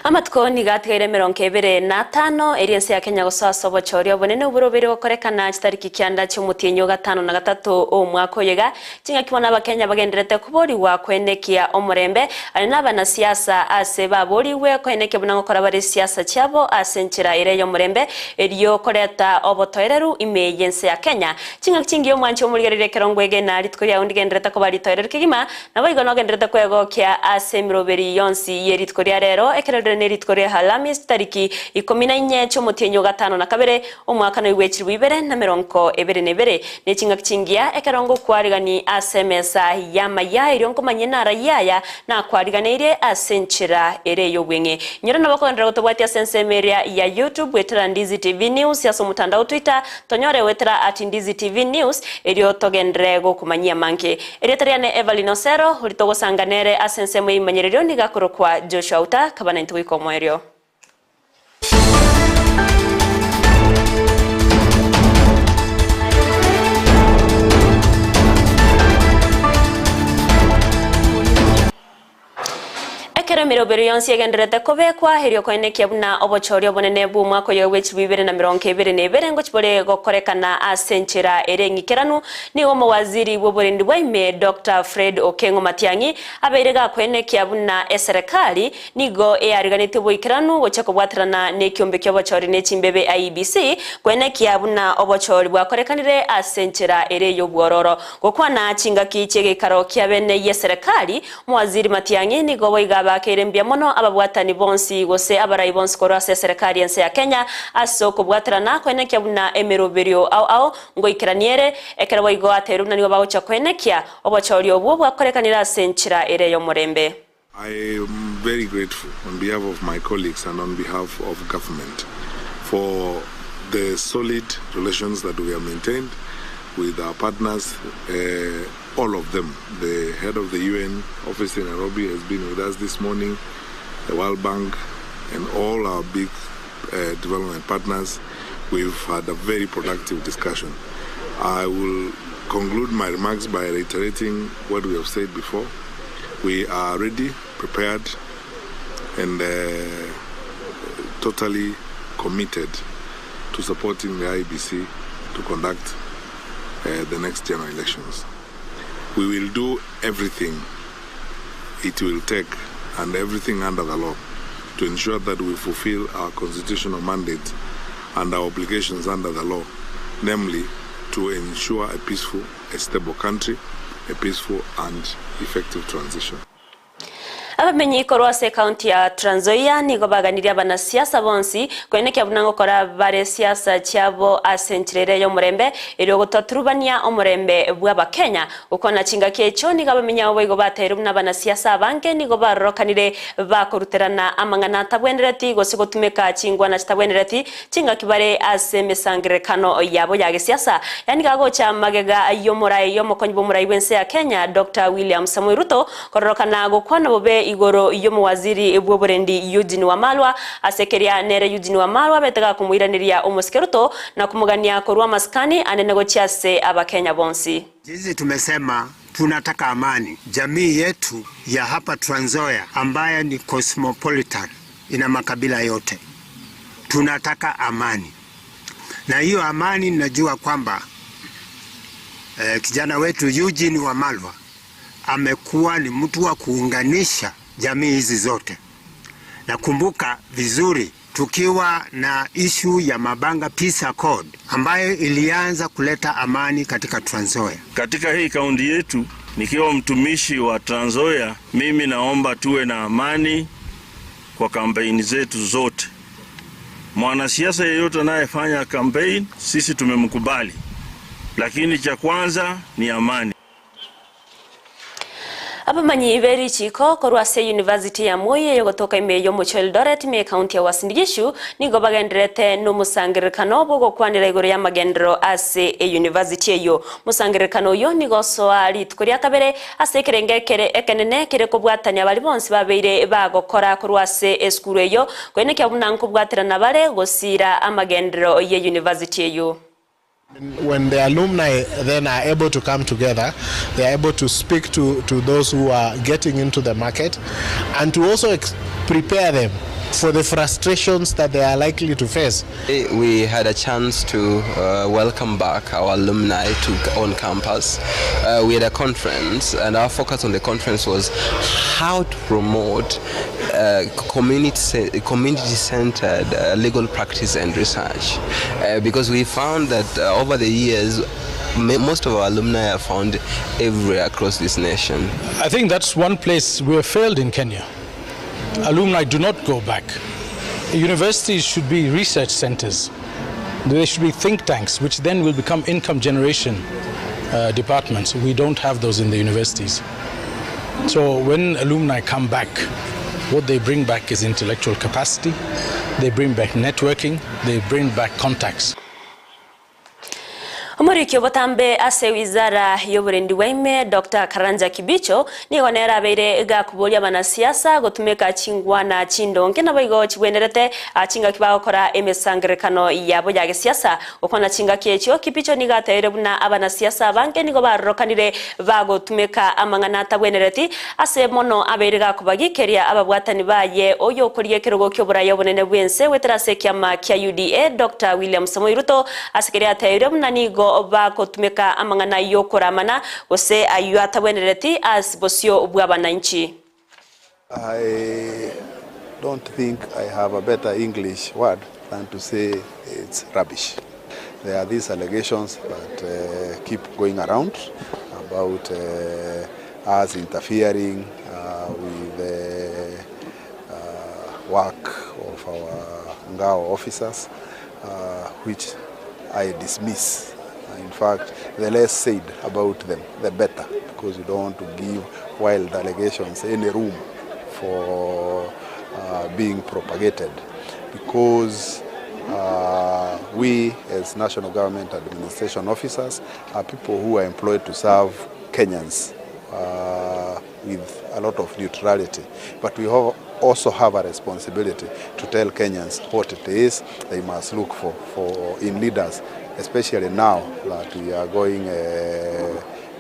Amatuko nigo atigaire emerongo ebere na atano erio ense ya Kenya gosoa ase obochori obonene oboroberi gokorekana chitariki kianda chi'omotienyi o gatano na gatato omwaka oyo iga. Chingaki bono abakenya bagendererete koborigwa koenekia omorembe aria nabanasiasa ase baborigwe koenekia buna ngokora bare siasa chiabo ase enchera ere y'omorembe erio koreta obotoereru ime y'ense ya Kenya. Chingaki chingiya omwanchi omorigereria ekero ngwegena rituko riao ndigendererete koba ritoereru kegima Naboigo nogendererete kwegokia ase emeroberi yonsi ye rituko ria rero, ekero rire ne rituko ria Alhamisi chitariki ikomi na inye chi'omotienyi o gatano na kabere, omwaka noigwe chilifu ibere na merongo ebere na ebere, ne chingaki chingiya, ekero ngokwarigani ase emesa y'amaya, erio nkomanyie nara y'aya nakwariganeirie ase enchera ere ey'obweng'e. Inyora nabo okogenderera gotobwatia ase ensemo eria ya YouTube, goetera Ndizi TV News ase omotandao Twitter, tonyore goetera at Ndizi TV News, erio togenderere gokomanyia amange. Erieta riane Evelyn Osero, oria togosanga nere ase ensemo y'ebimanyererio nigo akorokwa Joshua Uta, kaba naintwe goika omoerio. Ekero emeroberi yonsi egendererete kobekwa, erio koenekia buna obochori obonene bw'omwaka oyo bwe chilifu ibere na merongo ebere na ebere ngochia bore gokorekana ase enchera ere eng'ikeranu, nigo omowaziri bw'oborendi bwa ime Doctor Fred Okengo Matiang'i abeire gakoenekia buna eserekari nigo eariganetie oboikeranu gochia kobwaterana nekiombe ki'obochori ne chimbebe IEBC koenekia buna obochori bwakorekanire ase enchera ere ey'obwororo. Gokwana chingaki chi'egeikaro kia bene y'eserekari, Mowaziri Matiang'i nigo boigo abakeire mbuya mono ababwatani bonsi gose abarai bonsi korwa ase eserekari y'ense ya Kenya ase okobwaterana koenekia buna emeroberio ao ao ngoikerania ere, ekero boigo ateirwe buna nigo bagochia koenekia obochori obwo bwakorekanire ase enchera ere y'omorembe. I am very grateful on behalf of my colleagues and on behalf of government for the solid relations that we have maintained with our partners, all of them. The head of the UN office in Nairobi has been with us this morning, the World Bank and all our big development partners. We've had a very productive discussion. I will conclude my remarks by reiterating what we have said before. We are ready, prepared and uh, totally committed to supporting the IEBC to conduct uh, the next general elections. We will do everything it will take and everything under the law to ensure that we fulfill our constitutional mandate and our obligations under the law, namely to ensure a peaceful, a stable country, a peaceful and effective transition. Abamenyi korwa ase ekaunti ya Trans Nzoia nigo baganirie abanasiasa bonsi koenekia buna ngokora bare siasa chiabo ase enchera ere y'omorembe erio gotaturubania omorembe bw'Abakenya. Gokwana chingaki echio nigo abamenyi abo boigo bateirwe buna abanasiasa abange nigo barorokanire bakoruterana amang'ana atabwenereti gose gotumeka chingwana chitabwenereti Chingaki bare ase emesangererekano yabo ya gesiasa, yaani gagocha magega y'omorai y'omokonyi bw'omorai bw'ense ya Kenya Doctor William Samoei Ruto kororokana gokwana bobe igoro y'omowaziri bw'oborendi Eugene Wamalwa ase keria nere Eugene Wamalwa abete gakomoiraneria omosike Ruto na komogania korwa amasikani anene gochia ase abakenya bonsi. Sisi tumesema tunataka amani. Jamii yetu ya hapa Trans Nzoia ambayo ni cosmopolitan ina makabila yote. Tunataka amani, na hiyo amani najua kwamba eh, kijana wetu Eugene Wamalwa amekuwa ni mtu wa kuunganisha jamii hizi zote. Nakumbuka vizuri tukiwa na ishu ya Mabanga Peace Accord ambayo ilianza kuleta amani katika Trans Nzoia. Katika hii kaunti yetu, nikiwa mtumishi wa Trans Nzoia, mimi naomba tuwe na amani kwa kampeni zetu zote. Mwanasiasa yeyote anayefanya kampeni sisi tumemkubali, lakini cha kwanza ni amani. Abamanyi be richiiko korwa ase University ya Moi eyogotoka ime y'omochie o Eldoret ime y'ecounty ya Uasin Gishu nigo bagendererete nomosangererekano bw'ogokwanera igoro y'amagenderero ase eyunivasiti eyio. Mosangererekano oyio nigo osoa rituko ria kabere Ase ekerengo ekere ekenene kere kobwatania baria bonsi babeire bagokora korwa ase esukuru eyio, koenekia buna nkobwaterana bare gosiira amagenderero ye university eyio. When the alumni then are able to come together, they are able to speak to, to those who are getting into the market and to also prepare them. for the frustrations that they are likely to face. We had a chance to uh, welcome back our alumni to on campus. Uh, we had a conference, and our focus on the conference was how to promote uh, community community centered uh, legal practice and research, uh, because we found that uh, over the years most of our alumni are found everywhere across this nation. I think that's one place we have failed in Kenya. Alumni do not go back. Universities should be research centers. They should be think tanks, which then will become income generation departments. We don't have those in the universities. So when alumni come back, what they bring back is intellectual capacity, they bring back networking, they bring back contacts. Omoriki obotambe ase wizara y'oborendi bwaime Dr. Karanja Kibicho nigo nere abeire gakuboria abanasiasa gotumeka chingwana chindonge nabo igo chibwenerete chingaki bagokora emesangerekano yabo ya gesiasa gokwana chingaki echio Kibicho nigo ateire buna abanasiasa abange nigo barorokanire bagotumeka amang'ana atabwenereti ase mono abeire gakobagikeria ababwatani baye oyo okoria ekerogo kia oboraya obonene bwense gwetera ase ekiama kia UDA Dr. William Samoei Ruto ase keria ateire buna nigo bagotumeka amang'ana yokoramana gose ayo atabwenereti ase bosio bwa bananchi. I don't think I have a better English word than to say it's rubbish. There are these allegations that keep going around about us interfering with the work of our Ngao officers, which I dismiss. In fact, the less said about them, the better, because you don't want to give wild allegations any room for being propagated. Because we, as national government administration officers, are people who are employed to serve Kenyans with a lot of neutrality. But we also have a responsibility to tell Kenyans what it is they must look for in leaders, especially now that we are going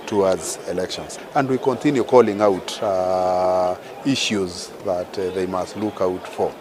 towards elections. And we continue calling out issues that they must look out for.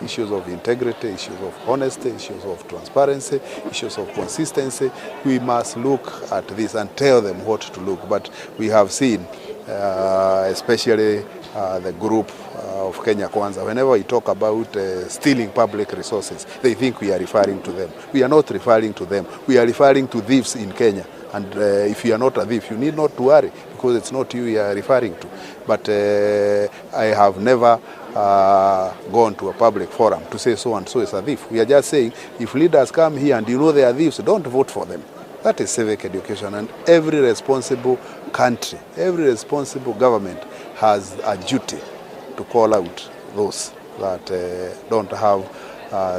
Issues of integrity, issues of honesty, issues of transparency, issues of consistency. We must look at this and tell them what to look. But we have seen, especially the group of Kenya Kwanza, whenever we talk about stealing public resources, they think we are referring to them. We are not referring to them. We are referring to thieves in Kenya. And if you are not a thief, you need not to worry, because it's not you we are referring to. But I have never gone to a public forum to say so and so is a thief. We are just saying if leaders come here and you know they are thieves, don't vote for them. That is civic education, and every responsible country, every responsible government has a duty to call out those that don't have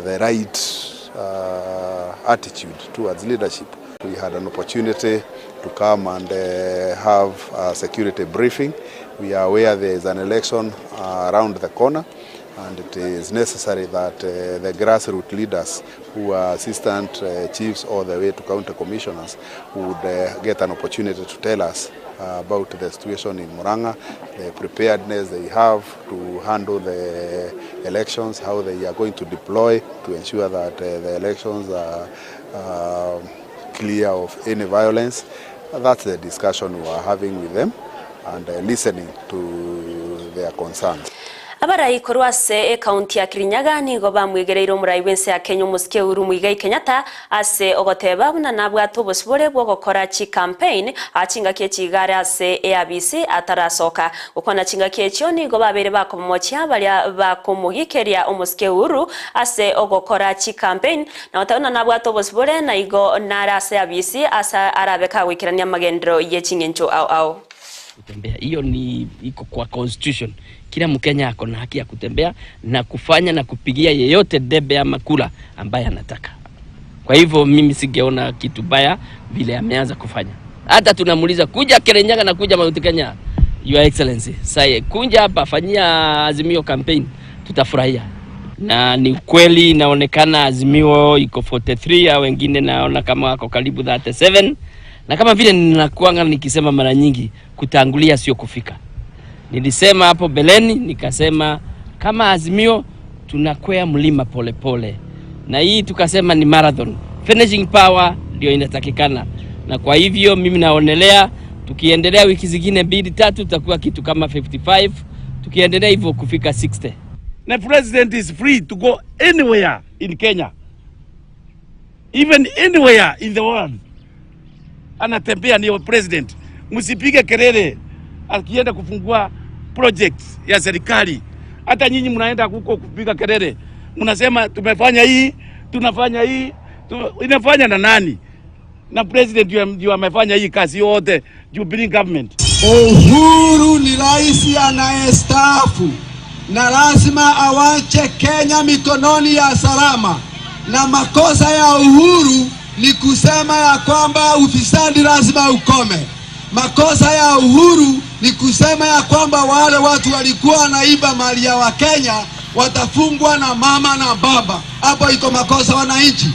the right attitude towards leadership. We had an opportunity to come and have a security briefing. We are aware there is an election around the corner, and it is necessary that the grassroots leaders who are assistant chiefs all the way to county commissioners would get an opportunity to tell us about the situation in Murang'a, the preparedness they have to handle the elections, how they are going to deploy to ensure that the elections are clear of any violence. That's the discussion we are having with them and listening to their concerns. Abarai korwa ase ekaunti ya Kirinyaga nigo bamwegereire omorai bwense ya Kenya omosike Uhuru Muigai Kenyatta ase ogoteba buna nabwate obosibore bwogokora chicampaign achingaki echigare ase ABC atarasoka gokwana chingaki echio nigo babere bakomochia baria bakomogikeria omosike Uhuru ase ogokora chicampaign na otabona nabwate obosibore na igo nara ase ABC ase arabeka gwikirania magendero ye ching'encho ao ao kutembea. Hiyo ni iko kwa constitution. Kila Mkenya ako na haki ya kutembea na kufanya na kupigia yeyote debe ama kula ambaye anataka. Kwa hivyo mimi singeona kitu baya vile ameanza kufanya. Hata tunamuuliza kuja Kirinyaga na kuja Mount Kenya, Your Excellency, saye kunja hapa fanyia Azimio campaign, tutafurahia. Na ni kweli inaonekana Azimio iko 43 au wengine naona kama wako karibu 37 na kama vile ninakuanga nikisema mara nyingi, kutangulia sio kufika. Nilisema hapo beleni, nikasema kama Azimio Tunakwea mlima polepole pole. Na hii tukasema ni marathon. Finishing power ndio inatakikana, na kwa hivyo mimi naonelea tukiendelea wiki zingine mbili tatu tutakuwa kitu kama 55, tukiendelea hivyo kufika 60. The president is free to go anywhere in Kenya, even anywhere in the world. Anatembea ni president, msipige kelele akienda kufungua project ya serikali. Hata nyinyi mnaenda huko kupiga kelele, mnasema tumefanya hii, tunafanya hii tu, inafanya na nani? Na president ndio amefanya hii kazi yote, Jubilee government. Uhuru ni rais anayestaafu na lazima awache Kenya mikononi ya salama, na makosa ya Uhuru ni kusema ya kwamba ufisadi lazima ukome. Makosa ya Uhuru ni kusema ya kwamba wale watu walikuwa wanaiba mali ya Wakenya watafungwa na mama na baba. Hapo iko makosa wananchi.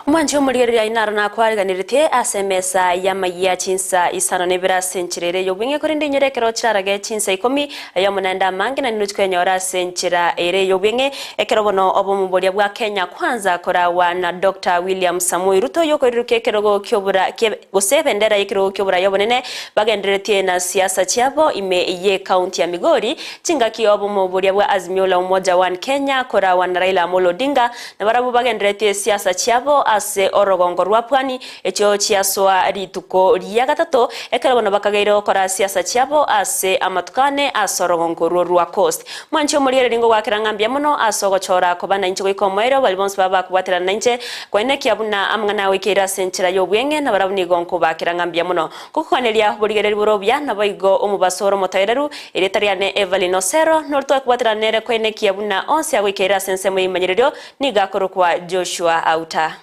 Omwanchi omorigereria aye naro nakwariganeretie ase emesa y'amayia chinsa isano na ibere ase enchera ere y'obweng'e korende inyore ekero chirarage chinsa ikomi aye omonende amange na nirochi koyanyora ase enchera ere y'obweng'e ekero bono obomo boria bwa Kenya Kwanza koragwa na Doctor William Samoei Ruto oyio okoirurukia ekerogo ki'obora gose ebendera y'ekerogo ki'oboraia obonene bagendereretie na siasa chiabo ime y'ecounty ya Migori chingaki obomo boria bwa Azimio la Umoja One Kenya koragwa na Raila Amolo Odinga Nabarabwo bagenderetie siasa chiabo ase orogongo rwa Pwani, echio chiasoa rituko ria gatato, ekero bono bakageire gokora siasa chiabo ase amatuko ane ase orogongo orwo rwa Coast. Mwanche omorigereria ngogwakera ng'a mbuya mono ase ogochora koba nainche goika omoerio, baria bonsi baba bakobwaterana nainche, koenekia buna amang'ana agoikeire ase enchera y'obweng'e, nabarabwo nigo nkobakera ng'a mbuya mono. Ngokwaneria borigereria bore obuya, naboigo omobaso ore omotoereru, Erieta riane Evelyn Osero, nori twakobwaterana nere koenekia buna onsi agoikeire ase ensemo y'eimanyererio, nigo akorokwa Joshua Auta.